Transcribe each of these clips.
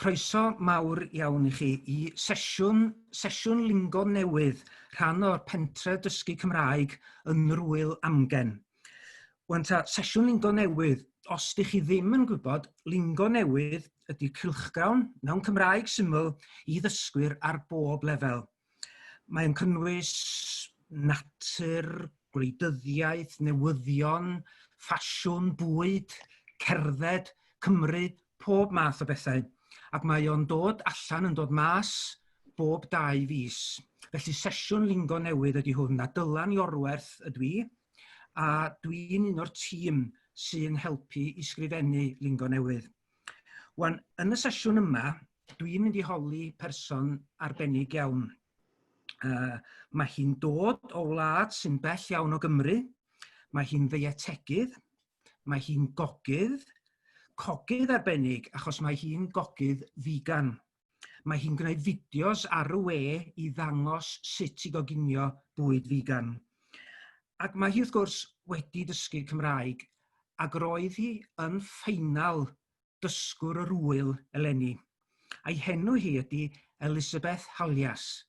croeso mawr iawn i chi i sesiwn, sesiwn lingo newydd, rhan o'r pentre dysgu Cymraeg yn Rwyl Amgen. Wan ta, sesiwn lingo newydd, os dych chi ddim yn gwybod, lingo newydd ydy cylchgrawn mewn Cymraeg syml i ddysgwyr ar bob lefel. Mae'n cynnwys natur, gwleidyddiaeth, newyddion, ffasiwn, bwyd, cerdded, Cymru, pob math o bethau. Ac mae o'n dod allan, yn dod mas, bob 2 fis. Felly sesiwn lingo newydd ydy hwn, a Dylan Iorwerth ydw i, a dwi'n un o'r tîm sy'n helpu i sgrifennu lingo newydd. Wan, yn y sesiwn yma, dwi'n mynd i holi person arbennig iawn. Mae hi'n dod o wlad sy'n bell iawn o Gymru. Mae hi'n ddeietegydd. Mae hi'n gogydd. Cogydd arbennig achos mae hi'n gogydd figan. Mae hi'n gwneud fideos ar y we i ddangos sut i goginio bwyd figan. Ac mae hi wrth gwrs wedi dysgu Cymraeg ac roedd hi yn ffeinal dysgwr yr ŵyl eleni. A'i henw hi ydy Elizabeth Halias.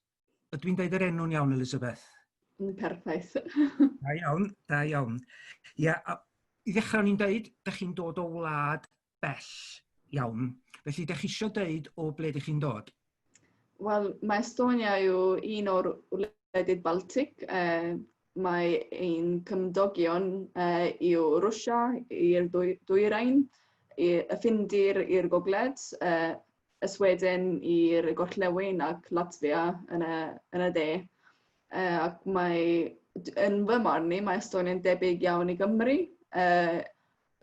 Ydw i'n deud yr enw'n iawn, Elizabeth? Yn perffaith. Da iawn, da iawn. Ia, a i ddechrau o'n i'n deud, da chi'n dod o wlad bell iawn. Felly, da chi eisiau deud o ble dych chi'n dod? Wel, mae Estonia yw un o'r wledydd Baltic. Mae ein cymdogion yw Rwsia i'r dwyrain, y Ffindir i'r gogledd, y Sweden i'r gorllewin ac Latvia yn y, yn y de. Ac mae, yn fy marn i, mae Estonia'n debyg iawn i Gymru.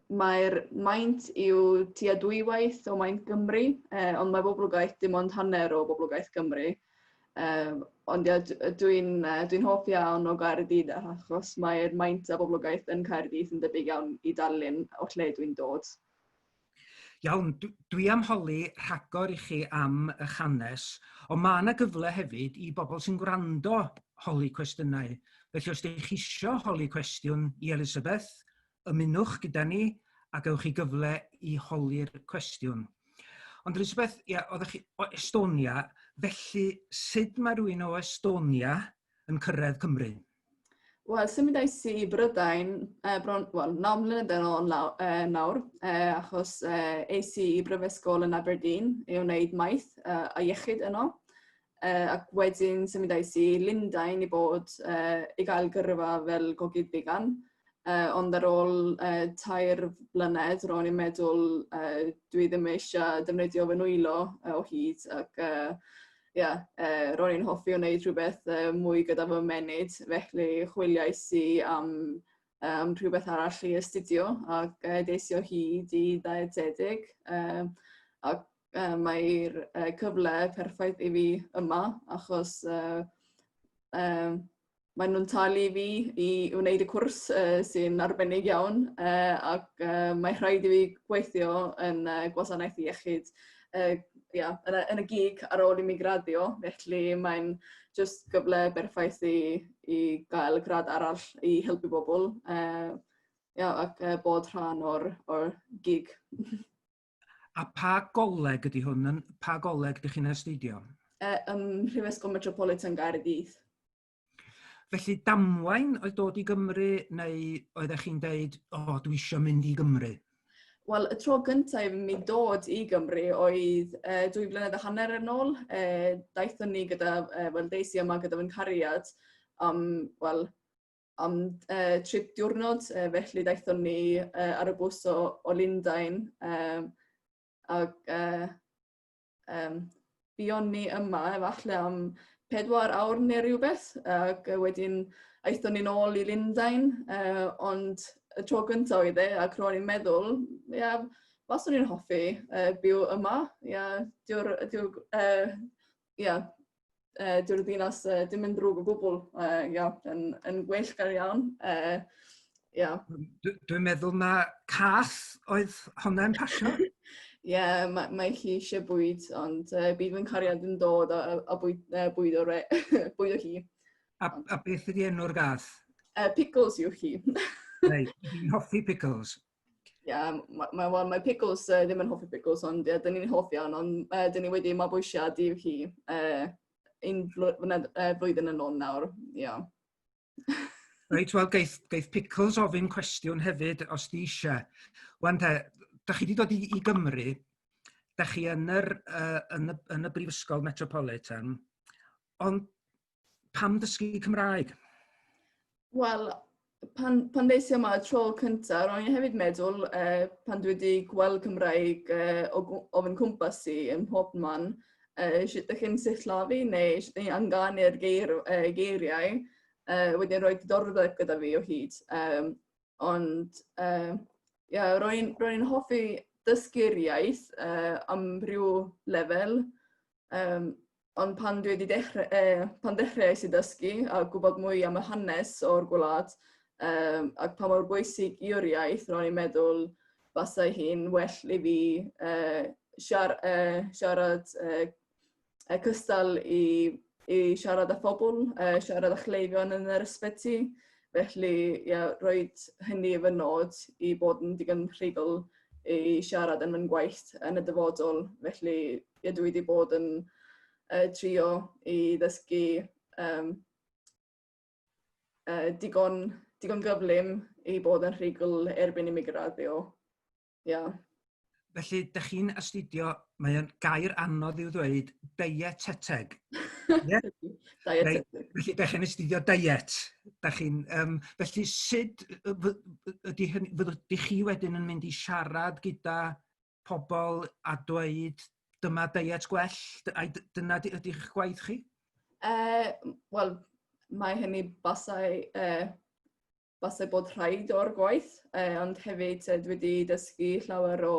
Mae'r maint yw tua dwywaith o maint Gymru, ond mae boblogaeth dim ond hanner o boblogaeth Gymru. Ond ie, dwi'n dwi hoff iawn o Gaerdydd achos mae'r maint a boblogaeth yn Caerdydd yn debyg iawn i Darlun o lle dwi'n dod. Iawn, dwi am holi rhagor i chi am eich hanes, ond mae yna gyfle hefyd i bobl sy'n gwrando holi cwestiynau. Felly os ydych chi eisiau holi cwestiwn i Elizabeth, ymunwch gyda ni a gewch chi gyfle i holi'r cwestiwn. Ond Elizabeth, ia, oeddech chi o Estonia, felly sut mae rhywun o Estonia yn cyrraedd Cymru? Wel, symudais i Brydain bron, wel, 9 mlynedd yn ôl nawr, achos es i i brifysgol yn Aberdeen i wneud maeth a iechyd yno. Ac wedyn symudais i Lundain i bod, i gael gyrfa fel gogydd figan. Ond ar ôl 3 blynedd ro'n i'n meddwl dwi ddim eisiau defnyddio fy nwylo o hyd ac ie, ro'n i'n hoffi o wneud rhywbeth mwy gyda fy ymennydd, felly chwiliais i am am rhywbeth arall i astudio ac des i o hyd i ddietedig ac mae'r cyfle perffaith i fi yma achos maen nhw'n talu fi i wneud y cwrs sy'n arbennig iawn ac mae rhaid i fi gweithio yn gwasanaeth iechyd ia, yn y, yn y gig ar ôl i mi graddio, felly mae'n just gyfle berffaith i gael gradd arall i helpu bobl ia, ac bod rhan o'r, or gig. A pa goleg ydy hwn? Yn, pa goleg ydych chi'n astudio? Ym Mhrifysgol Metropolitan Gaerdydd. Felly damwain oedd dod i Gymru neu oeddech chi'n deud, o, oh, dwi eisiau mynd i Gymru? Wel, y tro gyntaf i mi dod i Gymru oedd 2 blynedd a hanner yn ôl. Daethon ni gyda, wel, deis i yma gyda fy nghariad am, wel, am trip diwrnod, felly daethon ni ar y bws o Lundain ac buon ni yma efallai am 4 awr neu rhywbeth ac wedyn aethon ni'n ôl i Lundain, ond y tro gyntaf oedd e ac ro'n i'n meddwl, ia, faswn i'n hoffi byw yma, ia, dyw'r, dyw, ia, dyw'r ddinas dim yn ddrwg o gwbl, ia, yn gweithgar iawn. Ia. Dwi'n meddwl na cath oedd honna'n pasio. Ie, yeah, mae hi eisiau bwyd, ond bydd fy nghariad yn dod a bwyd, o re, bwyd o hi. A beth ydy enw'r gath? Pickles yw hi. Reit, dwi'n hoffi pickles. Yeah, mae, well, mae Pickles ddim yn hoffi Pickles, ond yeah, dyn ni'n hoff iawn, ond dyn ni wedi mabwysiadu hi un flwyddyn yn ôl nawr. Yeah. Reit, wel, geith Pickles ofyn cwestiwn hefyd os di eisiau. Wan te, da chi wedi dod i Gymru, da chi yn y Brifysgol Metropolitan, ond pam dysgu Cymraeg? Wel, pan ddes i yma y tro cyntaf, ro'n i hefyd meddwl, pan dwi wedi gweld Cymraeg o fy nghwmpas i ym mhob man, sut ydych chi'n sillafu neu sut ydych chi'n ynganu'r geiriau, wedyn rhoi diddordeb gyda fi o hyd. Ond yeah, ro'n hoffi dysgu'r iaith am ryw lefel, ond pan dwi wedi dechrau, pan dechreuais i ddysgu a gwybod mwy am y hanes o'r gwlad ac pa mor bwysig yw'r iaith, ro'n i'n meddwl basai hi'n well i fi siarad cystal i siarad â phobl, siarad â chleifion yn yr ysbyty. Felly, ia, roed hynny fy nod i bod yn digon rhugl i siarad yn fy ngwaith yn y dyfodol. Felly, ia, dwi wedi bod yn trio i ddysgu digon gyflym i bod yn rhugl erbyn i mi graddio. Yeah. Felly, dych chi'n astudio, mae'n gair anodd i'w ddweud, dieteteg. Yeah? Dieteteg. Felly, dych chi'n astudio diet. Dych chi'n, felly, sut ydy hynny, fyddwch chi wedyn yn mynd i siarad gyda pobl a dweud dyma diet gwell? Dyna ydy'ch gwaith chi? Wel, mae hynny basai bod rhaid o'r gwaith, ond hefyd dwi wedi dysgu llawer o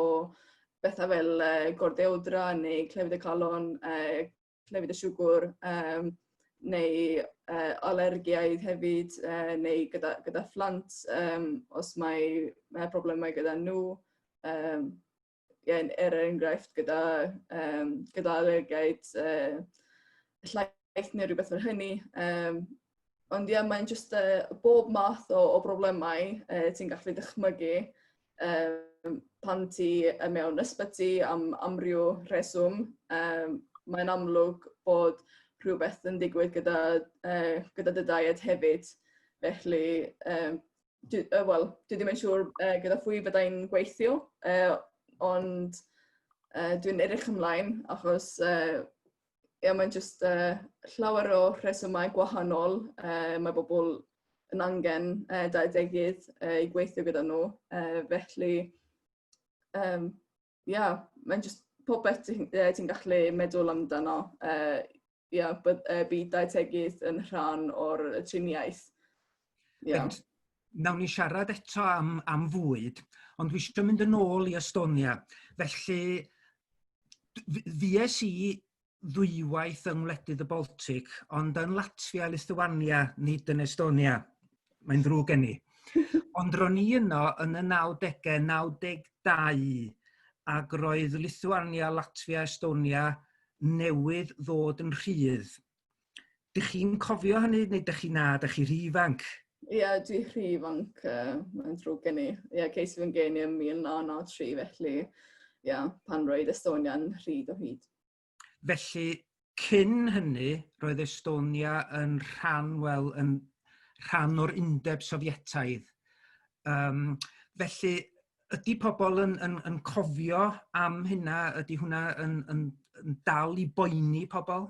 bethau fel gordewdra neu clefyd y calon, clefyd y siwgr, neu alergiaidd hefyd, neu gyda phlant os mae problemau gyda nhw. Yeah, er enghraifft gyda alergiaid llaeth neu rhywbeth fel hynny. Ond ie, yeah, mae'n just bob math o broblemau ti'n gallu dychmygu pan ti mewn ysbyty am amryw rheswm. Mae'n amlwg bod rhywbeth yn digwydd gyda dy diet hefyd. Felly, wel, dwi ddim yn siŵr gyda phwy fyddai'n gweithio, ond dwi'n edrych ymlaen achos yeah, mae'n just llawer o rhesymau gwahanol. Mae bobl yn angen dietedydd i gweithio gyda nhw. Felly, yeah, mae'n just popeth ti'n ti gallu meddwl amdano. Yeah, bydd dietedydd yn rhan o'r triniaeth. Yeah. Reit, nawn ni siarad eto am fwyd, ond dwi eisiau mynd yn ôl i Estonia. Felly, fues i ddwywaith yng ngwledydd y Baltic, ond yn Latvia, Lithuania, nid yn Estonia. Mae'n ddrwg gen i. Ond ro'n i yno yn y 90au, 92, ac roedd Lithuania, Latvia, Estonia newydd ddod yn rhydd. Dych chi'n cofio hynny, neu dych chi na, dych chi rhy ifanc? Ie, yeah, dwi rhy ifanc, mae'n ddrwg gen i. Ie, yeah, ces i fy ngeni ym 1993, felly, ie, yeah, pan roedd Estonia'n rhydd o hyd. Felly, cyn hynny, roedd Estonia yn rhan, wel, yn rhan o'r Undeb Sofietaidd. Felly, ydy pobl yn cofio am hynna? Ydy hwnna yn dal i boeni pobl?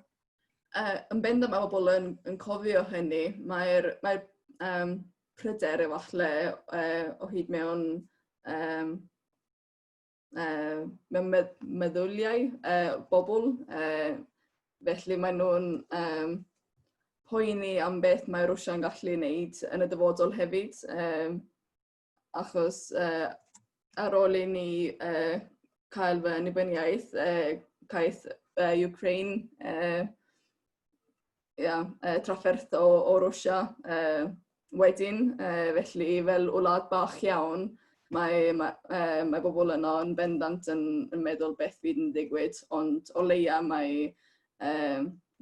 Yn bendant mae pobl yn cofio hynny. Mae'r pryder efallai o hyd mewn meddyliau bobl. Felly maen nhw'n poeni am beth mae Rwsia'n gallu wneud yn y dyfodol hefyd. Achos ar ôl i ni cael fy annibyniaeth, caeth Ukraine yeah, trafferth o Rwsia wedyn. Felly fel wlad bach iawn, mae bobl yno yn bendant yn meddwl beth fydd yn digwydd, ond o leia mae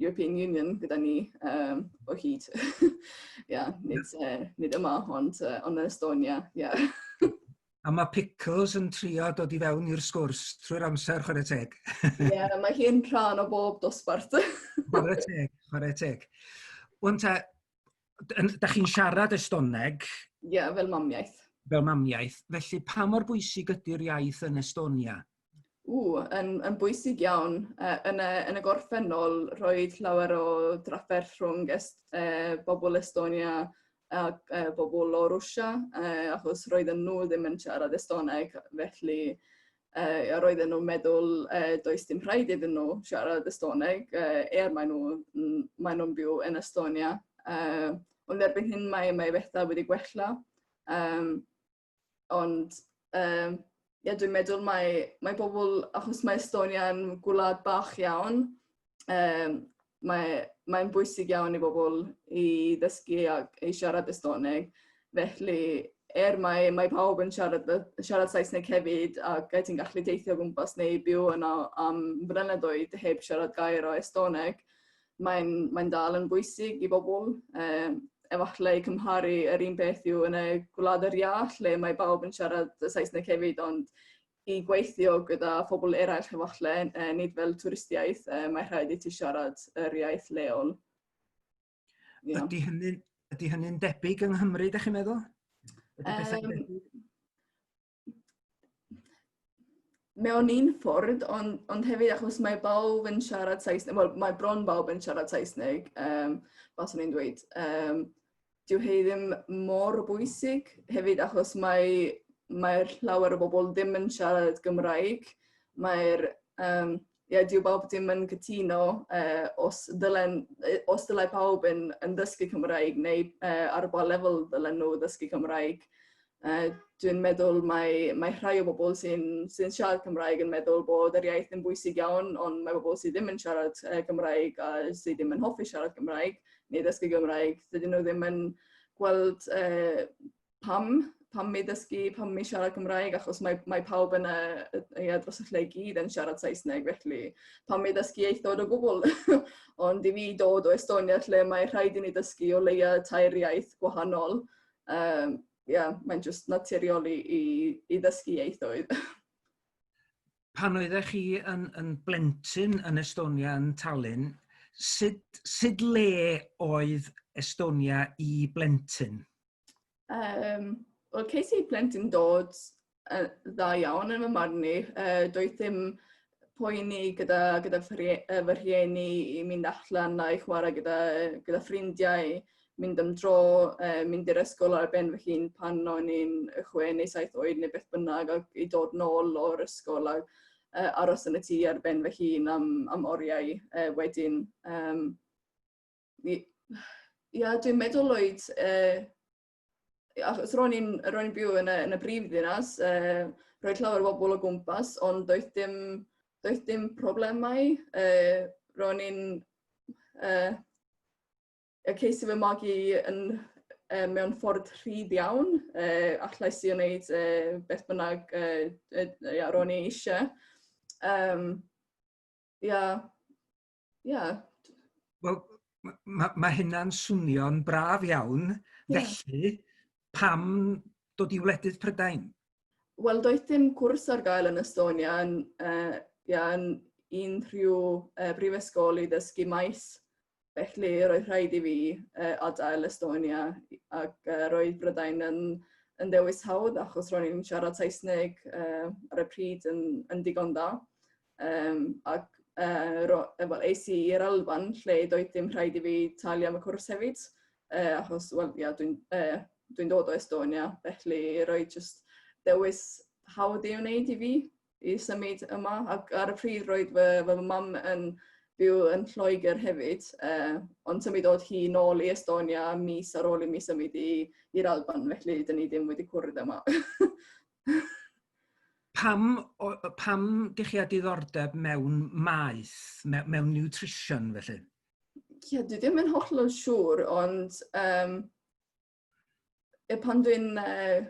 European Union gyda ni o hyd. Yeah, nid yma, ond yn Estonia. Yeah. A mae Pickles yn trio dod i fewn i'r sgwrs trwy'r amser, chwarae teg. Ie, yeah, mae hi'n rhan o bob dosbarth. Chwarae teg, chwarae teg. Wan te, da chi'n siarad Estoneg? Ie, yeah, fel mamiaith. Fel mamiaith. Felly, pa mor bwysig ydy'r iaith yn Estonia? Ww, yn, yn bwysig iawn. Uh, yn, y, yn y gorffennol, roedd llawer o drafferth rhwng est, uh, bobl Estonia a uh, bobl o Rwsia, uh, achos roedden nhw ddim yn siarad Estoneg, felly uh, roedden nhw'n meddwl uh, does dim rhaid iddyn nhw siarad Estoneg, uh, er maen nhw'n maen nhw'n byw yn Estonia. Uh, ond erbyn hyn mae, mae bethau wedi gwella. Um, ond um, ie, dwi'n meddwl mae, mae bobl, achos mae Estonia yn gwlad bach iawn, um, mae, mae'n bwysig iawn i bobl i ddysgu ac i siarad Estoneg. Felly, er mae, mae pawb yn siarad, siarad Saesneg hefyd ac ti'n gallu teithio o gwmpas neu byw yno am flynyddoedd heb siarad gair o Estoneg, mae'n mae dal yn bwysig i bobl. Um, efallai cymharu yr un peth yw yn y Gwlad yr Iâ, lle mae bawb yn siarad Saesneg hefyd, ond i gweithio gyda phobl eraill efallai, eh, nid fel twristiaeth, eh, mae rhaid i ti siarad yr iaith leol. Yeah. Ydy hynny'n ydy hynny'n debyg yng Nghymru, da chi'n meddwl? Ydy pethau'n um, debyg? Mewn un ffordd, ond, ond hefyd achos mae bawb yn siarad Saesneg, wel, mae bron bawb yn siarad Saesneg, um, faswn i'n dweud. Um, dyw hi ddim mor bwysig hefyd achos mae, mae'r llawer o bobl ddim yn siarad Gymraeg. Mae'r, um, ie, dyw bawb ddim yn cytuno uh, os, dylen, os dylai pawb yn, yn dysgu Cymraeg neu uh, ar ba lefel dylen nhw ddysgu Cymraeg. Uh, dwi'n meddwl mae, mae rhai o bobl sy'n sy siarad Cymraeg yn meddwl bod yr iaith yn bwysig iawn, ond mae bobl sydd ddim yn siarad uh, Cymraeg a sydd ddim yn hoffi siarad Cymraeg neu ddysgu Gymraeg, dydyn nhw ddim yn gweld uh, pam, pam mi ddysgu, pam mi siarad Cymraeg, achos mae, mae pawb yn y, ia, dros y lle i gyd yn siarad Saesneg, felly pam mi ddysgu ieithoedd o gwbl. Ond i fi dod o Estonia lle mae rhaid i ni ddysgu o leia tair iaith gwahanol, um, yeah, mae'n just naturiol i, i, i ddysgu ieithoedd. Pan oeddech chi yn, yn blentyn yn Estonia yn Tallinn, sut, sut le oedd Estonia i blentyn? Um, Wel, ces i plentyn dod uh, dda iawn yn fy marn i. Uh, doedd ddim poeni gyda, gyda fy rhieni i mynd allan a i chwarae gyda, gyda ffrindiau, mynd am dro, uh, mynd i'r ysgol ar ben fy hun pan o'n i'n 6 neu 7 oed neu beth bynnag, ac i dod nôl o'r ysgol a uh, aros yn y tŷ ar ben fy hun am, am oriau uh, wedyn. Um, ia, dwi'n meddwl oedd... Uh, achos ro'n i'n ro'n i'n byw yn y, yn y brif ddinas, uh, roedd llawer o bobl o gwmpas, ond doedd dim, doedd dim problemau. Uh, ro'n i'n... Uh, y ces i fy magu yn, uh, mewn ffordd rhydd iawn. Uh, allai si wneud uh, beth bynnag uh, uh, ia, ro'n i eisiau. Um, ia, ia. Wel, mae ma hynna'n swnio'n braf iawn. Yeah. Felly, pam dod i wledydd Prydain? Wel, doedd dim cwrs ar gael yn Estonia yn, uh, ia, yn unrhyw uh, brifysgol i ddysgu maes. Felly roedd rhaid i fi uh, adael Estonia ac uh, roedd Brydain yn, yn dewis hawdd achos ro'n i'n siarad Saesneg uh, ar y pryd yn, yn digon dda. Um, ac uh, ro, well, es i i'r Alban lle doedd dim rhaid i fi talu am y cwrs hefyd. Uh, achos, wel, ia, dwi'n uh, dwi dod o Estonia, felly roedd just dewis hawdd i wneud i fi i symud yma. Ac ar y pryd roedd fy, fy mam yn byw yn Lloegr hefyd, uh, ond symudodd hi nôl i Estonia mis ar ôl i mi symud i'r Alban, felly dyn ni ddim wedi cwrdd yma. Pam, o, pam dych chi â diddordeb mewn maeth, mewn, mewn nutrition felly? Ie, yeah, dwi ddim yn hollol siŵr, ond um, pan dwi'n uh,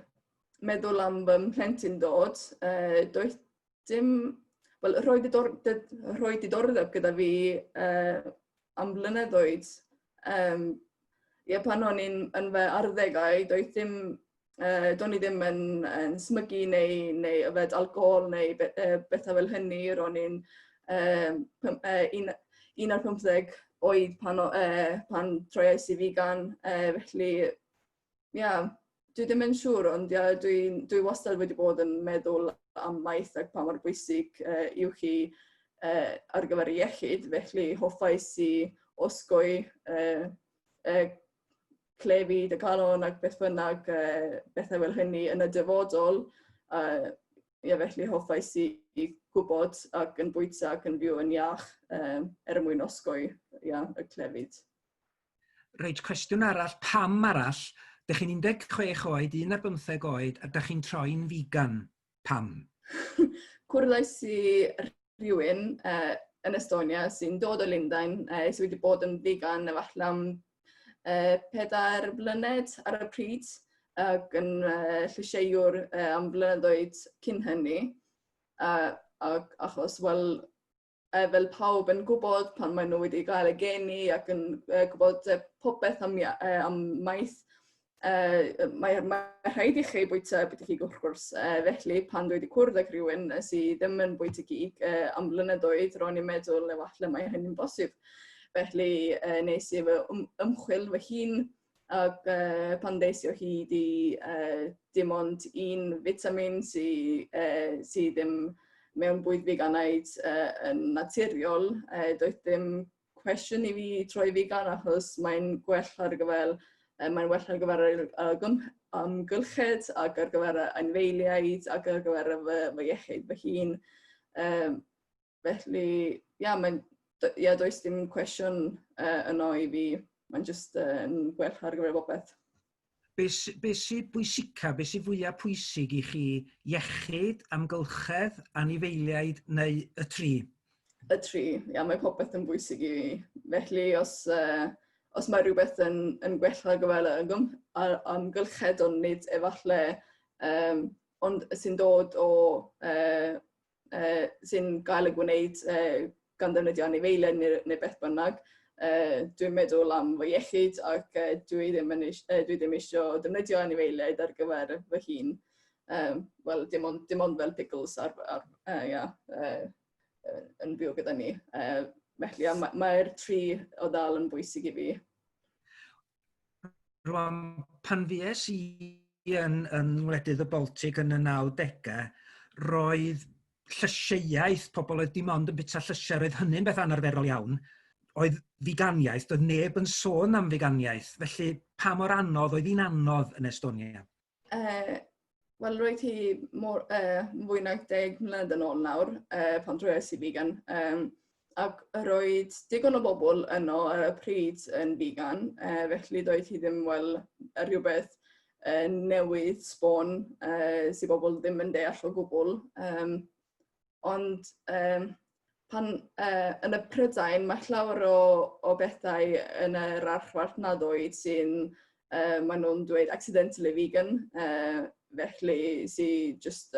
meddwl am fy mhlentyn dod, uh, doedd dim... Wel, rhoi diddordeb, rhoi diddordeb gyda fi uh, am blynyddoedd. Um, ie, pan o'n i'n yn fy arddegau, doedd dim Do'n i ddim yn smygu neu yfed alcohol neu bethau fel hynny. Ro'n i'n 15 oed pan troiais i figan. Felly, ia, dwi ddim yn siŵr, ond ia, dwi wastad wedi bod yn meddwl am maeth ac pa mor bwysig yw hi ar gyfer iechyd. Felly hoffais i osgoi clefyd y calon ac beth bynnag, bethau fel hynny yn y dyfodol. Ia, felly hoffais i gwybod ac yn bwyta ac yn byw yn iach er mwyn osgoi, ia, y clefyd. Reit, cwestiwn arall, pam arall? Dych chi'n 16 oed, un ar bymtheg oed, a dych chi'n troi'n figan. Pam? Cwrddais i rhywun yn Estonia sy'n dod o Lundain, sydd wedi bod yn figan efallai am 4 blynedd ar y pryd, ac yn llysieuwr am flynyddoedd cyn hynny. Ac achos, wel, fel pawb yn gwybod pan maen nhw wedi gael eu geni ac yn gwybod popeth am maeth, mae rhaid i chi bwyta bwyta cig wrth gwrs. Felly pan dwi wedi cwrdd ag rhywun sydd ddim yn bwyta cig am flynyddoedd, ro'n i'n meddwl efallai mae hynny'n bosib. Felly nes i fy ymchwil fy hun ac pan ddes i o hyd i dim ond un fitamin sy ddim mewn bwyd figanaidd yn naturiol, doedd dim cwestiwn i fi troi figan achos mae'n gwell ar gyfer, mae'n well ar gyfer yr amgylchedd ac ar gyfer y anifeiliaid ac ar gyfer fy iechyd fy hun. Felly, ia, mae'n, ia, does dim cwestiwn yno i fi. Mae'n jyst yn gwell ar gyfer bopeth. Be, be sy'n bwysica, be sy'n fwyaf pwysig i chi, iechyd, amgylchedd, anifeiliaid neu y tri? Y tri, ia, mae popeth yn bwysig i fi. Felly, os mae rhywbeth yn gwella ar gyfer y amgylchedd, ond nid efallai, ond sy'n dod o sy'n gael ei gwneud gan ddefnyddio anifeiliaid neu beth bynnag. Dwi'n meddwl am fy iechyd ac dwi ddim eisiau defnyddio anifeiliaid ar gyfer fy hun. Wel, dim ond fel pickles ar, ia, yn byw gyda ni. Felly ia, mae'r tri o ddal yn bwysig i fi. Rwan, pan fues i yn wledydd y Baltic yn y 90au, roedd llysieuaeth, pobl oedd dim ond yn bwyta llysiau, roedd hynny'n beth anarferol iawn. Oedd figaniaeth, doedd neb yn sôn am figaniaeth, felly pa mor anodd oedd hi'n anodd yn Estonia? Wel, roedd hi mwy nag 10 mlynedd yn ôl nawr pan droies i vegan. Ac roedd digon o bobl yno ar y pryd yn vegan, felly doedd hi ddim, wel, rhywbeth newydd sbon sydd bobl ddim yn deall o gwbl. Ond pan yn y Prydain mae llawer o bethau yn yr archfarchnadoedd sy'n, maen nhw'n dweud accidentally vegan, felly sy'n just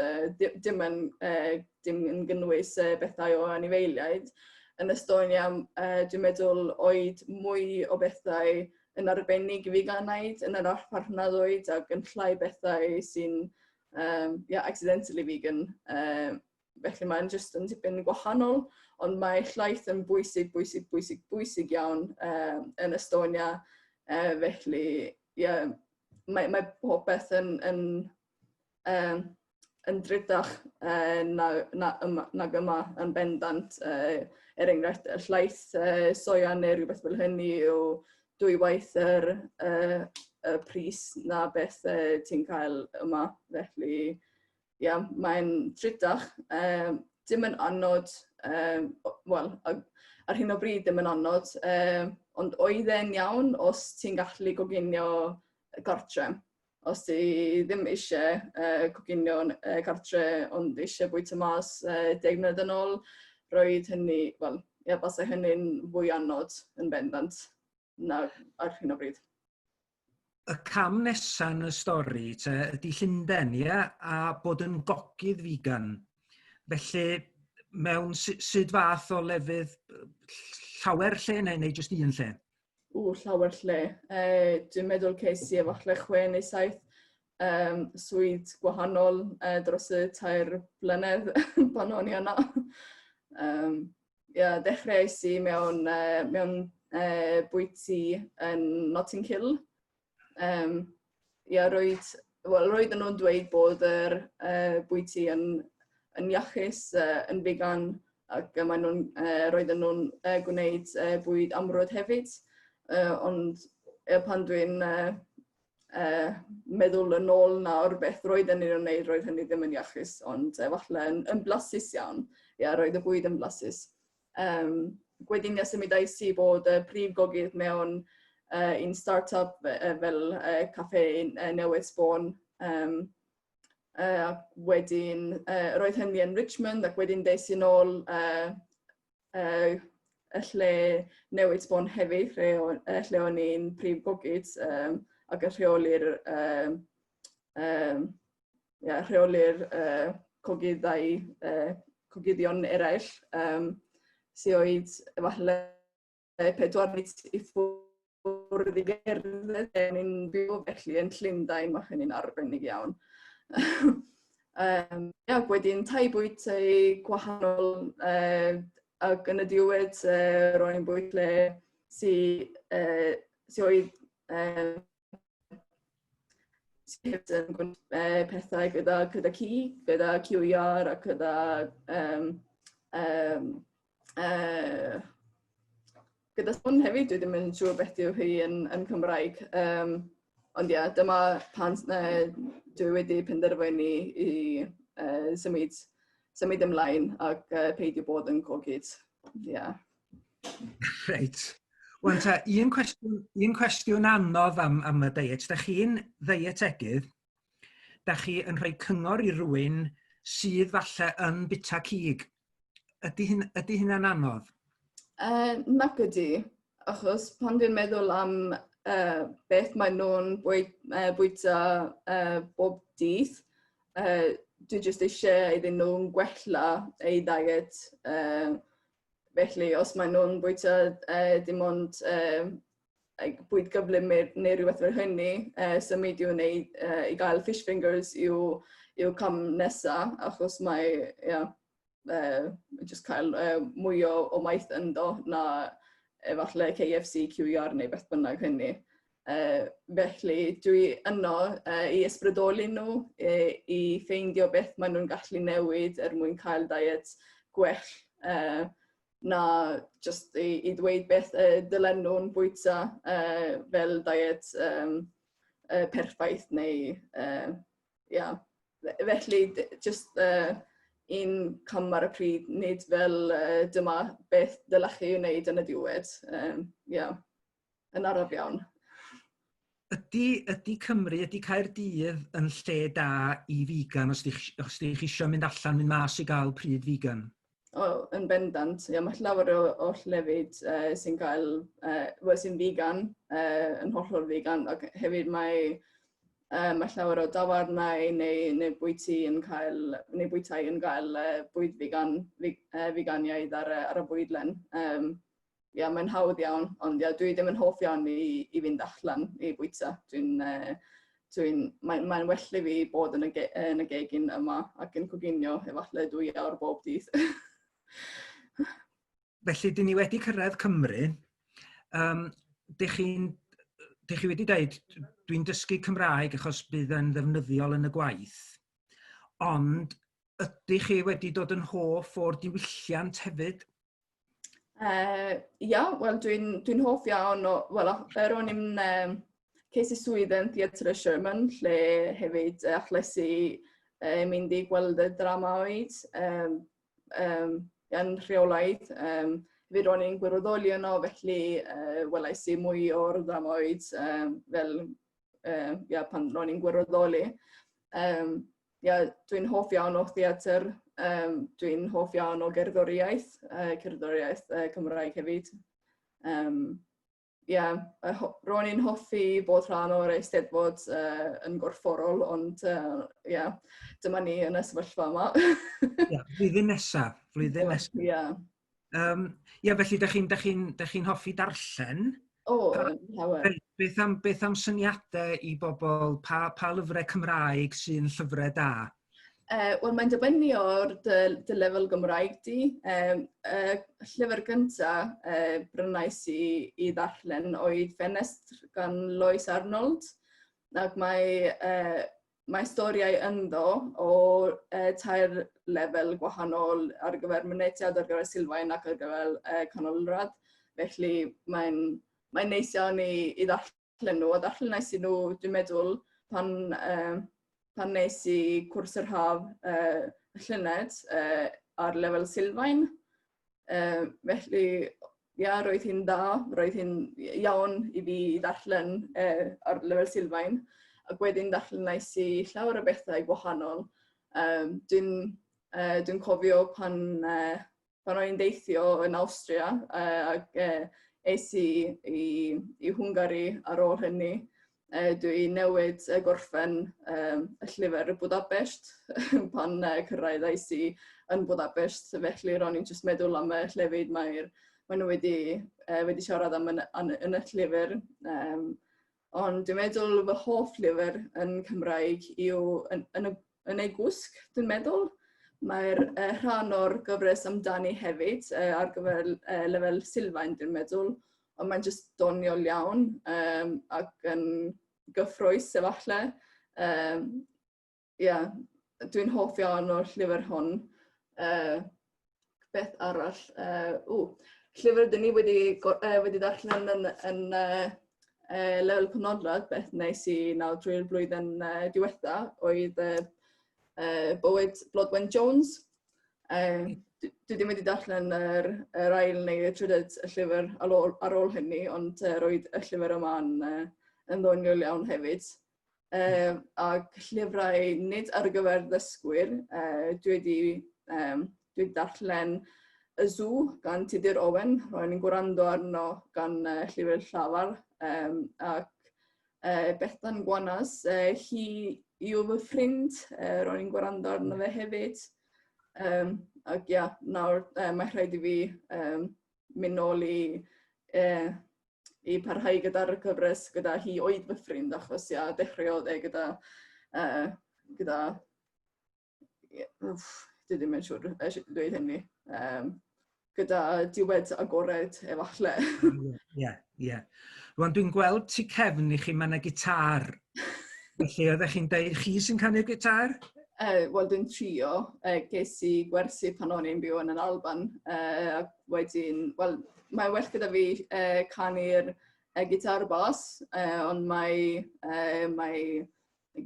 dim yn gynnwys bethau o anifeiliaid. Yn Estonia, dwi'n meddwl oedd mwy o bethau yn arbennig i figanaidd yn yr archfarchnadoedd ac yn llai bethau sy'n yeah, accidentally vegan. Felly mae'n just yn tipyn gwahanol, ond mae llaeth yn bwysig, bwysig, bwysig, bwysig iawn yn Estonia. Felly, yeah, mae popeth yn drydach nag yma yn bendant. Er enghraifft, y llaeth soia neu rhywbeth fel hynny yw dwywaith y pris na beth ti'n cael yma. Felly, ia, mae'n drydach. Dim yn anodd, wel, ar hyn o bryd ddim yn anodd, ond oedd e'n iawn os ti'n gallu coginio gartre. Os ti ddim eisiau coginio gartre ond eisiau bwyta mas 10 mlynedd yn ôl, roedd hynny, wel, ia, basa hynny'n fwy anodd yn bendant na ar hyn o bryd. Y cam nesaf yn y stori te ydy Llundain, ie? A bod yn gogydd figan. Felly, mewn sut fath o lefydd, llawer lle neu jyst un lle? Ww, llawer lle. Dwi'n meddwl ces i efallai 6 neu 7. swydd gwahanol dros y 3 blynedd pan o'n i yna. Yeah, dechreuais i mewn bwyty yn Notting Hill. Yeah, well, roedden nhw'n dweud bod yr bwyty yn iachus, yn vegan, ac roedden nhw'n gwneud bwyd amrwd hefyd. Ond pan dwi'n meddwl yn ôl nawr beth roedden ni'n wneud, roedd hynny ddim yn iachus, ond falle yn blasus iawn. Ia, roedd y bwyd yn blasus. Wedyn ia, symudais i bod y prif gogydd mewn un start-up fel caffe newydd sbon. Wedyn, roedd hynny yn Richmond ac wedyn des i nôl y lle newydd sbon hefyd, lle o'n i'n prif gogydd ac yn rheoli'r yeah, rheoli'r cogyddau, cogyddion eraill sydd oedd efallai 4 munud i ffwrdd i gerdded. O'n i'n byw felly yn Llundain, mae hynny'n arbennig iawn. Ia, wedyn tai bwyty gwahanol ac yn y diwedd ro'n i'n bwyd lle sy oedd sydd yn gwneud pethau gyda cig, gyda cyw iâr a gyda gyda sŵn hefyd, dwi ddim yn siŵr beth yw hi yn Cymraeg. Ond ie, yeah, dyma pan dwi wedi penderfynu i symud ymlaen ac peidio bod yn cogydd. Yeah. Reit. Wan ta, un cwestiwn anodd am y deiet. Da chi'n ddeietegydd, da chi yn rhoi cyngor i rywun sydd falle yn bita cig. Ydy hynna'n anodd? Nac ydy, achos pan dwi'n meddwl am beth maen nhw'n bwyta bob dydd, dwi jyst eisiau iddyn nhw'n gwella eu diet. Felly, os maen nhw'n bwyta dim ond like, bwyd gyflym neu rhywbeth fel hynny, symud i'w wneud, i gael fish fingers i'w cam nesaf, achos mae, yeah, just cael mwy o maeth ynddo na efallai KFC, QR neu beth bynnag hynny. Felly dwi yno i ysbrydoli nhw, i ffeindio beth maen nhw'n gallu newid er mwyn cael diet gwell na just i ddweud beth dylen nhw'n bwyta fel diet perffaith neu yeah. Felly just un cam ar y pryd, nid fel dyma beth dylech chi wneud yn y diwedd. Yeah, yn araf iawn. Ydy Cymru, ydy Caerdydd yn lle da i figan os di chi eisiau mynd allan, mynd mas i gael pryd figan? O, yn bendant. Ia, mae llawer o llefydd sy'n cael, well, sy'n vegan, yn hollol vegan, ac hefyd mae llawer o dafarnau neu bwyty yn cael, neu bwytai yn cael bwyd vegan, veganiaid ar y bwydlen. Ia, mae'n hawdd iawn, ond ia, dwi ddim yn hoff iawn i fynd allan i bwyta. Dwi'n, mae'n well i fi bod yn y gegin yma ac yn coginio efallai 2 awr bob dydd. Felly, dyn ni wedi cyrraedd Cymru. Dych chi wedi dweud, "Dwi'n dysgu Cymraeg achos bydd yn ddefnyddiol yn y gwaith." Ond ydych chi wedi dod yn hoff o'r diwylliant hefyd? Ia, wel dwi'n hoff iawn o, wel, ro'n i'n ces i swydd yn Theatr y Sherman, lle hefyd alles i mynd i gweld y dramaoedd yn rheolaidd. Hefyd ro'n i'n gwirfoddoli yno, felly welais i mwy o'r dramaoedd fel yeah, pan ro'n i'n gwirfoddoli. Yeah, dwi'n hoff iawn o theatr, dwi'n hoff iawn o gerddoriaeth, cerddoriaeth Cymraeg hefyd. Yeah, ro'n i'n hoffi bod rhan o'r Eisteddfod yn gorfforol, ond yeah, dyma ni yn y sefyllfa yma. Ia, flwyddyn nesaf, flwyddyn nesaf. Yeah. Ia, felly, da chi'n da chi, da chi hoffi darllen? O, llawer. Beth am, beth am syniadau i bobl, pa, pa lyfrau Cymraeg sy'n llyfrau da? Wel, mae'n dibynnu o'r dy, dy lefel Gymraeg di. Um, llyfr gyntaf brynais i, i ddarllen oedd Ffenestr gan Lois Arnold. Ac mae, mae storiau ynddo o tair lefel gwahanol ar gyfer mynediad, ar gyfer sylfaen ac ar gyfer canolradd. Felly mae'n mae neis iawn i, i ddarllen nhw. A darllenais i nhw, dwi'n meddwl, pan, pan nes i cwrs yr haf y llynedd ar lefel sylfaen. Felly, ia, roedd hi'n dda, roedd hi'n iawn i fi i ddarllen ar lefel sylfaen. Ac wedyn darllenais i llawer o bethau gwahanol. Um, dwi'n uh, dwi cofio pan, pan o'n i'n deithio yn Awstria ac es i i, i Hwngari ar ôl hynny. Dwi newid gorffen y llyfr Budapest pan cyrraeddais i yn Budapest, felly ro'n i'n jyst meddwl am y llefydd mae'r maen nhw wedi, wedi siarad am yn, yn, yn y llyfr. Um, ond dwi'n meddwl fy hoff lyfr yn Cymraeg yw yn, yn, y, yn ei gwsg, dwi'n meddwl. Mae'r rhan o'r gyfres amdani hefyd ar gyfer lefel sylfaen, dwi'n meddwl. Ond mae'n jyst doniol iawn um, ac yn gyffrous efallai. Um, yeah, dwi'n hoff iawn o'r llyfr hwn. Beth arall? Ww, llyfr dyn ni wedi, wedi darllen yn, yn lefel canolradd, beth wnes i nawr drwy'r blwyddyn diwetha, oedd Bywyd Blodwen Jones. Dwi ddim wedi darllen yr, yr ail neu y trydydd y llyfr ar ôl, ar ôl hynny, ond roedd y llyfr yma'n yn ddoniol iawn hefyd. Ac llyfrau nid ar gyfer ddysgwyr, dwi wedi, um, dwi wedi darllen Y Zoo gan Tudur Owen, ro'n i'n gwrando arno gan llyfr llafar, um, ac Bethan Gwanas, hi yw fy ffrind, ro'n i'n gwrando arno fe hefyd. Um, ac ia, nawr mae rhaid i fi um, mynd nôl i, i parhau gyda'r cyfres gyda hi oedd fy ffrind, achos ia, dechreuodd e gyda, gyda yeah, dwi ddim yn siŵr sut i dweud hynny. Um, gyda diwedd agored efallai. Ie, ie. Rwan dwi'n gweld tu cefn i chi, mae yna gitar. Felly oeddech chi'n deud chi sy'n canu'r gitar? Wel, dwi'n trio. Ges i gwersi pan o'n i'n byw yn yr Alban. Ac wedyn, wel, mae'n well gyda fi canu'r gitar bas, ond mae, mae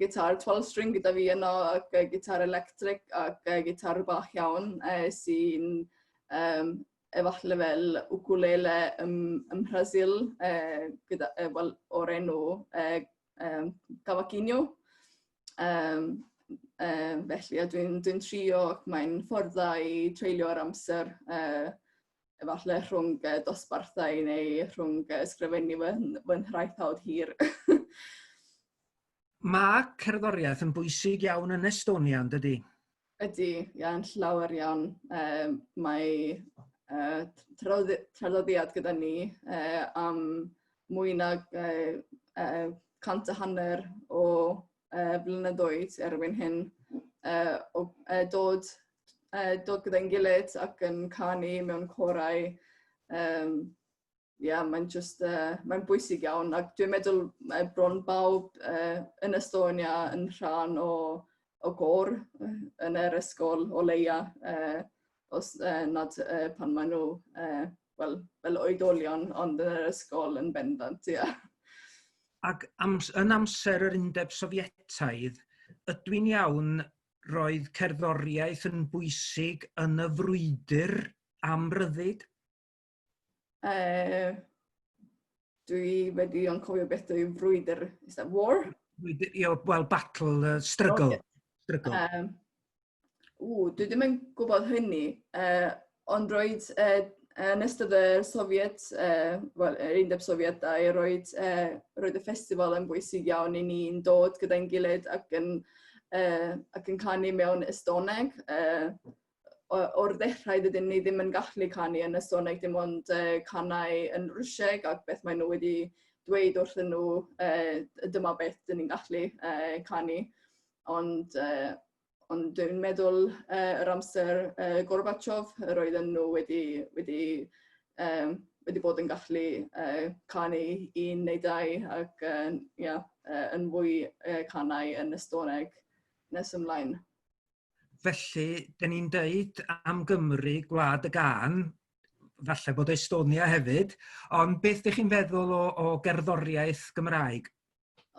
gitar 12 string gyda fi yno ac gitar electric ac gitar bach iawn sy'n um, efallai fel ukulele ym, ym Mhrasil gyda, well, o'r enw um, cavaquinho. Um, um, felly, a dwi'n dwi trio ac mae'n ffordd dda i treulio'r amser efallai rhwng dosbarthau neu rhwng ysgrifennu fy, fy nhraethawd hir. Mae cerddoriaeth yn bwysig iawn yn Estonia, yn dydy? Ydy, iawn, llawer iawn. Um, mae traddodiad gyda ni am mwy nag 150 o blynyddoedd erbyn hyn o dod, dod gyda'n gilydd ac yn canu mewn corau. Um, yeah, mae'n just, mae'n bwysig iawn ac dwi'n meddwl mae bron bawb yn Estonia yn rhan o, o gôr yn yr ysgol o leia, os nad pan maen nhw wel, fel oedolion, ond yn yr ysgol yn bendant, ie. Yeah. Ac am, yn amser yr Undeb Sofietaidd, ydw i'n iawn roedd cerddoriaeth yn bwysig yn y frwydr am ryddid? Dwi wedi ond cofio beth yw frwydr. Is that war? Brwydr, yeah, well, battle, struggle. Okay. Struggle. Um, ww, dwi ddim yn gwybod hynny, ond roedd yn ystod y Soviet, well, yr Undeb Sofietau, roedd, roedd y festival yn bwysig iawn i ni'n dod gyda'n gilydd ac yn, ac yn canu mewn Estoneg. O'r ddechrau dydyn ni ddim yn gallu canu yn Estoneg, dim ond canau yn Rwsieg ac beth maen nhw wedi dweud wrthyn nhw, dyma beth dyn ni'n gallu canu. Ond dwi'n meddwl yr amser Gorbachev, yr oedden nhw wedi bod yn gallu canu un neu dau ac yeah, yn fwy canau yn Estoneg nes ymlaen. Felly, dyn ni'n deud am Gymru, gwlad y gân, falle bod Estonia hefyd, ond beth ydych chi'n feddwl o gerddoriaeth Gymraeg?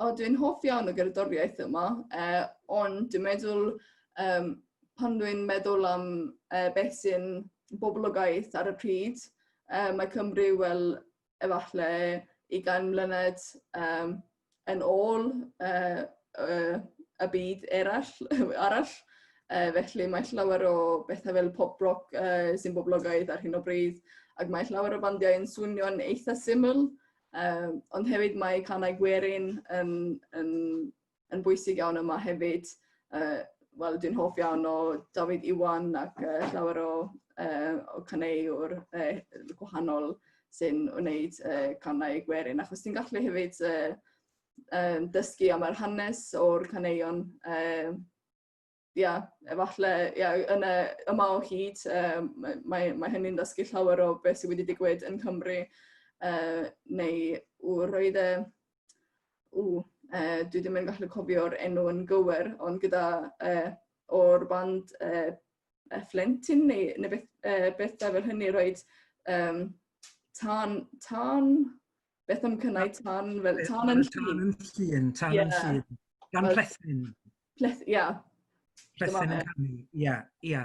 O, dwi'n hoff iawn o gerddoriaeth yma, ond dwi'n meddwl, pan dwi'n meddwl am beth sy'n boblogaeth ar y pryd, mae Cymru, wel, efallai 20 mlynedd yn ôl y byd eraill, arall. Felly mae llawer o bethau fel pop rock sy'n boblogaidd ar hyn o bryd, ac mae llawer o bandiau yn swnio'n eitha syml. Ond hefyd mae canau gwerin yn bwysig iawn yma hefyd. Wel, dwi'n hoff iawn o Dafydd Iwan ac llawer o caneuwr gwahanol sy'n wneud canau gwerin, achos ti'n gallu hefyd dysgu am yr hanes o'r caneuon. Ia, efallai, ia, yn y, yma o hyd, mae hynny'n dysgu llawer o beth sydd wedi digwydd yn Cymru, neu roedd e, dwi ddim yn gallu cofio'r enw yn gywir, ond gyda o'r band Flentyn neu beth fel hynny, roedd tân, beth am cynnau tân, fel tân yn llun. Tân yn llun, tân yn llun. Gan Plethyn. Ia. Plethyn yn canu, ia, ia.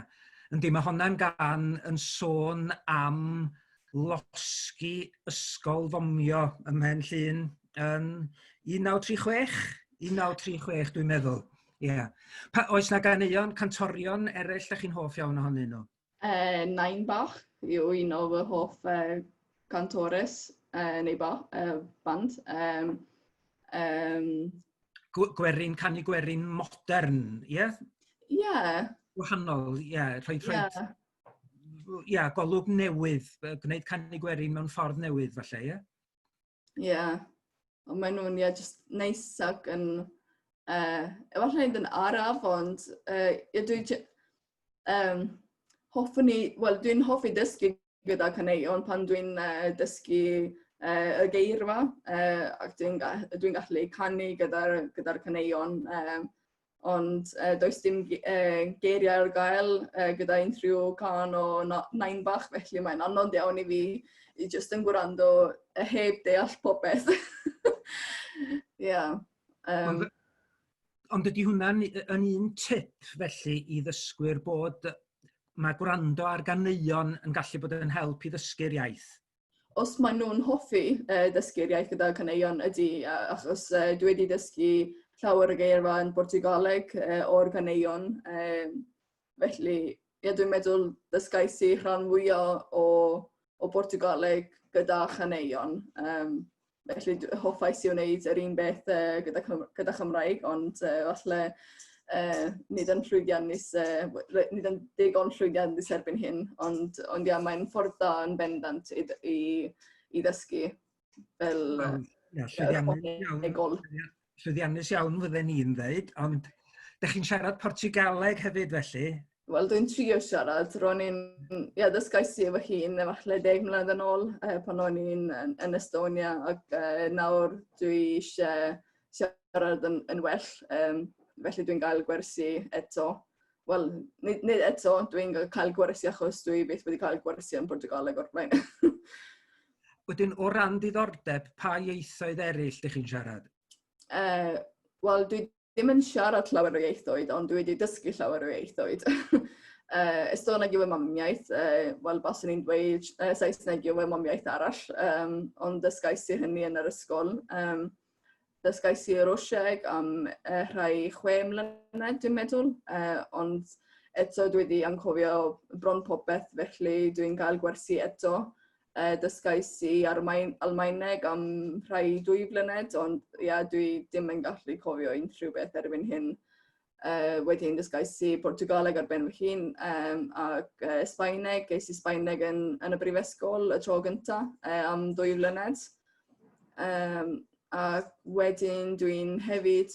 Yndi, mae honna'n gan yn sôn am losgi ysgol fomio ym Mhen Llŷn yn 1936? 1936 dwi'n meddwl, ia. Pa, oes na ganeuon, cantorion eraill da chi'n hoff iawn ohonyn nhw? Nain Bach yw un o fy hoff cantores neu band. Gwerin, canu gwerin modern, ie? Yeah? Ie. Yeah. Wahanol, ie. Yeah. Rhoi, rhoi, yeah. Ia, golwg newydd, gwneud canu gwerin mewn ffordd newydd, falle, ie? Yeah? Ie. Yeah. Ond maen nhw'n, yeah, just neis ac yn... Efallai nid yn araf, ond yeah, dwi... Hoffwn i... Wel, dwi'n hoffi dysgu gyda caneuon pan dwi'n dysgu y geirfa, ac dwi'n gallu canu gyda caneuon, ond does dim geiriau ar gael gyda unrhyw cân o Nain Bach, felly mae'n anodd iawn i fi i jyst yn gwrando heb deall popeth. Yeah. Ond ydy hwnna'n yn un tip felly i ddysgwyr bod mae gwrando ar ganeuon yn gallu bod yn help i ddysgu'r iaith? Os maen nhw'n hoffi dysgu'r iaith gyda caneuon ydy, achos dwi wedi dysgu llawer o geirfa yn Portugaleg o'r caneuon. Felly, ie, dwi'n meddwl dysgais i rhan fwyaf o Portugaleg gyda chaneuon. Felly hoffais i wneud yr un beth gyda Chymraeg, ond falle nid yn llwyddiannus, nid yn digon llwyddiannus erbyn hyn, ond ia, mae'n ffordd da yn bendant i ddysgu fel Well, ia, llwyddiannus iawn. Llwyddiannus iawn fydden ni'n dweud, ond dych chi'n siarad Portugaleg hefyd felly? Wel, dwi'n trio siarad. Ro'n i'n, ia, dysgais i efo hun efallai 10 mlynedd yn ôl pan o'n i'n yn Estonia, ac nawr dwi eisiau siarad yn well, felly dwi'n gael gwersi eto. Wel, nid eto, dwi'n cael gwersi achos dwi byth wedi cael gwersi yn Portugaleg o'r blaen. Wedyn, o ran diddordeb, pa ieithoedd eraill ydych chi'n siarad? Wel, dwi ddim yn siarad llawer o ieithoedd, ond dwi wedi dysgu llawer o ieithoedd. Estoneg yw fy mamiaith, wel, baswn i'n dweud Saesneg yw fy mamiaith arall, ond dysgais i hynny yn yr ysgol. Dysgais i Rwsieg am rhai 6 mlynedd, dwi'n meddwl, ond eto dwi wedi anghofio bron popeth, felly dwi'n cael gwersi eto. Dysgais i Almaeneg am rhai 2 flynedd, ond ia, dwi ddim yn gallu cofio unrhyw beth erbyn hyn. Wedyn dysgais i Portugaleg ar ben fy hun ac Sbaeneg. Ges i Sbaeneg yn y brifysgol y tro gyntaf am 2 flynedd. A wedyn dwi'n hefyd,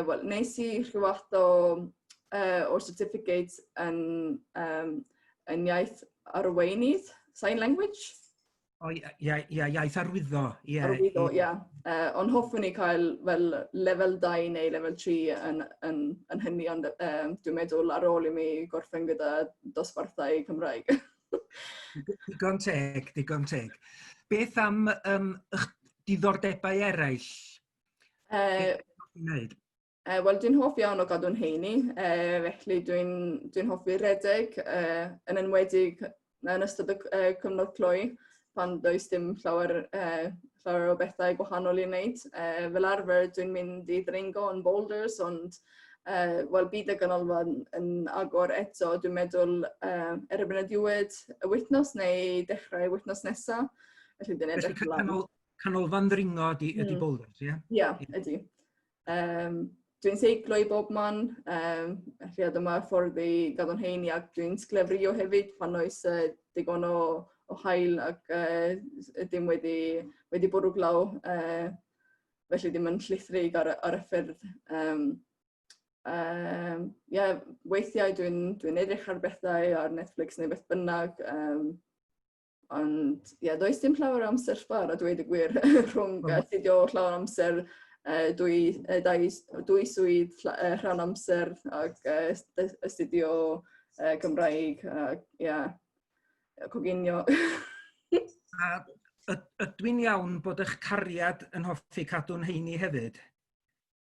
wel, nes i rhyw fath o'r certificate yn iaith arweinydd, sign language. O, ia, iaith arwyddo. Ia, arwyddo, ia. Ond hoffwn i cael fel lefel 2 neu lefel 3 yn hynny, ond dwi'n meddwl ar ôl i mi gorffen gyda dosbarthau Cymraeg. Digon teg, digon teg. Beth am eich diddordebau eraill? Wneud? Wel, dwi'n hoff iawn o gadw'n heini, felly dwi'n hoffi redeg, yn enwedig yn ystod y cyfnod cloi, pan does dim llawer o bethau gwahanol i wneud. Fel arfer, dwi'n mynd i ddringo yn boulders, ond wel, bydd y ganolfan yn agor eto, dwi'n meddwl, erbyn y diwedd y wythnos neu dechrau wythnos nesaf. Felly dwi'n edrych ymlaen. Canolfan ddringo ydy boulders, ie? Ie, ydy. Dwi'n seiclo i bob man, felly a dyma'r ffordd i gadw'n heini, ac dwi'n sglefrio hefyd pan oes digon o haul ac dim wedi bwrw glaw, felly ddim yn llithrig ar y ffyrdd. Yeah, weithiau dwi edrych ar bethau ar Netflix neu beth bynnag, ond ie, yeah, does dim llawer o amser sbâr a dweud y gwir rhwng astudio llawn amser, dwy swydd rhan amser ac astudio Cymraeg ac yeah, coginio. A ydw i'n iawn bod eich cariad yn hoffi cadw'n heini hefyd?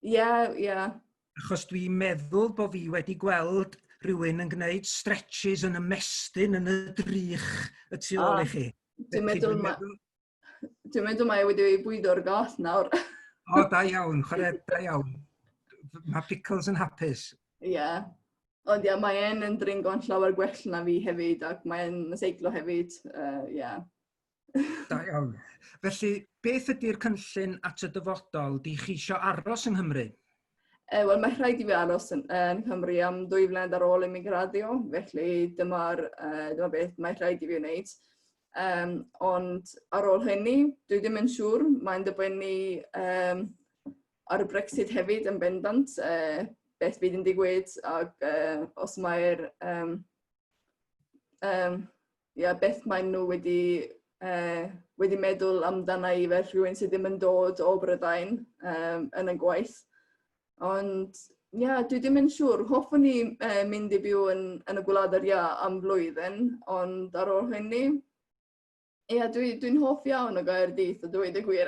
Ie, yeah, ie. Yeah. Achos dwi'n meddwl bod fi wedi gweld rhywun yn gwneud stretches yn ymestyn yn y drych y tu ôl i chi. Dwi'n meddwl mae wedi bwydo'r gath nawr. O, da iawn, chwarae, da iawn. Mae Pickles yn hapus. Ie. Yeah. Ond ie, yeah, mae e'n yn dringo'n llawer gwell na fi hefyd, ac mae'n seiclo hefyd. Yeah. Da iawn. Felly, beth ydy'r cynllun at y dyfodol? Di chi isio aros yng Nghymru? Wel, mae rhaid i fi aros yn Nghymru am 2 flynedd ar ôl i mi graddio, felly dyma beth mae rhaid i fi wneud. Ond ar ôl hynny, dwi ddim yn siŵr, mae'n dibynnu ar y Brexit hefyd yn bendant, beth fydd yn digwydd ac os mae'r yeah, beth maen nhw wedi meddwl amdana i fel rhywun sydd ddim yn dod o Brydain yn y gwaith. Ond ie, yeah, dwi ddim yn siŵr. Hoffwn i mynd i byw yn y Gwlad yr Iâ am flwyddyn, ond ar ôl hynny, ie, yeah, dwi'n hoff iawn o Gaerdydd, a dweud y gwir.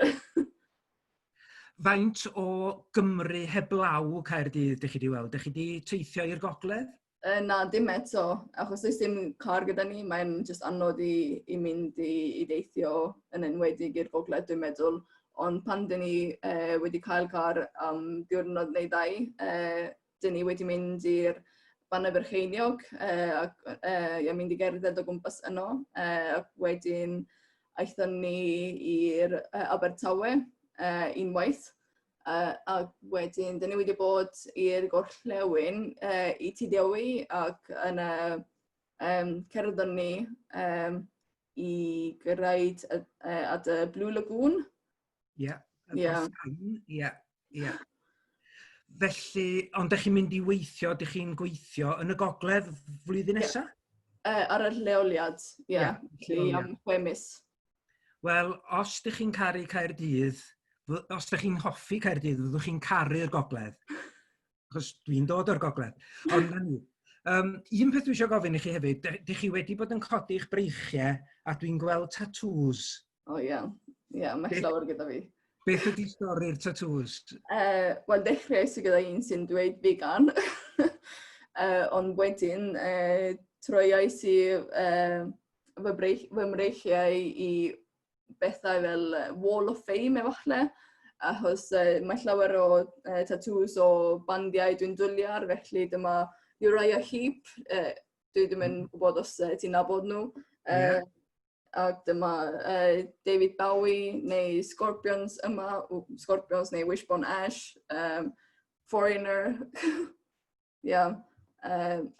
Faint o Gymru heblaw Caerdydd dych chi wedi weld? Dych chi wedi teithio i'r gogledd? Na, dim eto, achos does dim car gyda ni, mae'n just anodd i mynd i deithio yn enwedig i'r gogledd, dwi'n meddwl. Ond pan dyn ni wedi cael car am diwrnod neu ddau, dyn ni wedi mynd i'r Bannau Brycheiniog ac yeah, mynd i gerdded o gwmpas yno. Ac wedyn aethon ni i'r Abertawe unwaith. Ac wedyn, dyn ni wedi bod i'r gorllewin i Tyddewi ac yna cerddon ni i gyrraedd at y Blue Lagoon. Ie. Ie, ie. Felly, ond ydych chi'n mynd i weithio, ydych chi'n gweithio yn y gogledd flwyddyn nesaf? Ar y lleoliad, ie. Yeah, felly am 6 mis. Wel, os ydych chi'n caru Caerdydd, os ydych chi'n hoffi Caerdydd, fyddwch chi'n caru'r gogledd. Achos dwi'n dod o'r gogledd. Ond na ni. Un peth dwi eisiau gofyn i chi hefyd, dych chi wedi bod yn codi'ch breichiau a dwi'n gweld tattoos. O ie, ie, mae llawer gyda fi. Beth ydy stori'r tattoos? Wel, dechreuais i gyda un sy'n dweud vegan. Ond wedyn, troiais i fy mreichiau i bethau fel Wall of Fame efallai, achos mae llawer o tattoos o bandiau dwi'n dwlu ar, felly dyma Uriah Heep, dwi ddim yn gwybod os ti'n nabod nhw. Ac dyma David Bowie neu Scorpions yma, Scorpions neu Wishbone Ash, Foreigner. Ia.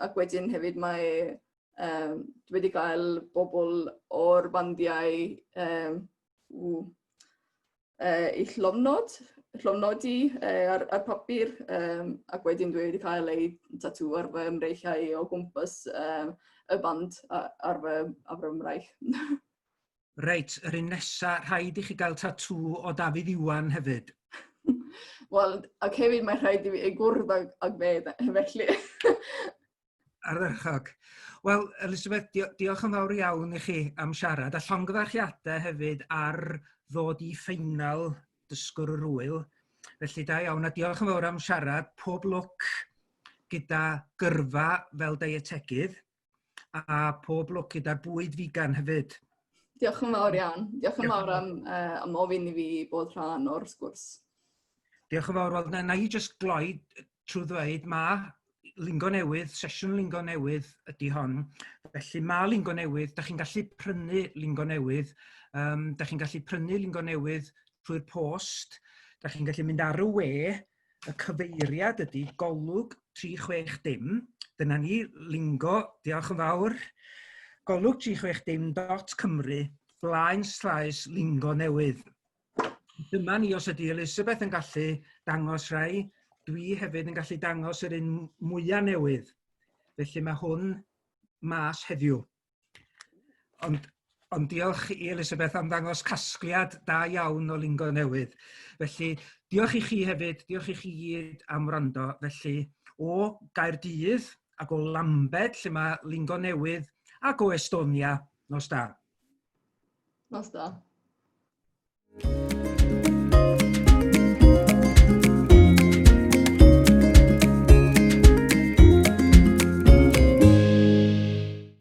Ac wedyn hefyd mae dwi wedi cael bobl o'r bandiau ww, eu llofnod, llofnodi ar, ar papur, ac wedyn dwi wedi cael ei tatŵ ar fy mreichiau o gwmpas y band ar fy, ar fy mraich. Reit, yr un nesa, rhaid i chi gael tatŵ o Dafydd Iwan hefyd. Wel, ac hefyd mae rhaid i fi ei gwrdd ag, ag fe, felly. Ardderchog. Wel, Elizabeth, diolch yn fawr iawn i chi am siarad, a llongyfarchiadau hefyd ar ddod i ffeinal dysgwr yr wyl. Felly da iawn, a diolch yn fawr am siarad. Pob lwc gyda gyrfa fel deietegydd. a pob lwc gyda'r bwyd figan hefyd. Diolch yn fawr iawn. Diolch yn fawr am, am ofyn i fi bod rhan o'r sgwrs. Diolch yn fawr. Wel, na, na i just gloi trwy ddweud, mae Lingo Newydd, sesiwn Lingo Newydd ydy hon. Felly mae Lingo Newydd, da chi'n gallu prynu Lingo Newydd, da chi'n gallu prynu Lingo Newydd trwy'r post, da chi'n gallu mynd ar y we, Y cyfeiriad ydy golwg 360. Dyna ni, lingo, diolch yn fawr. Golwg 360.cymru, blaen slaes lingo newydd. Dyma ni, os ydy Elizabeth yn gallu dangos rhai, dwi hefyd yn gallu dangos yr un mwyaf newydd. Felly mae hwn mas heddiw. Ond, ond diolch i Elizabeth am ddangos casgliad da iawn o lingo newydd. Felly, diolch i chi hefyd, diolch i chi gyd am wrando. Felly, o Gaerdydd ac o Lambed, lle mae lingo newydd, ac o Estonia, nos da. Nos da.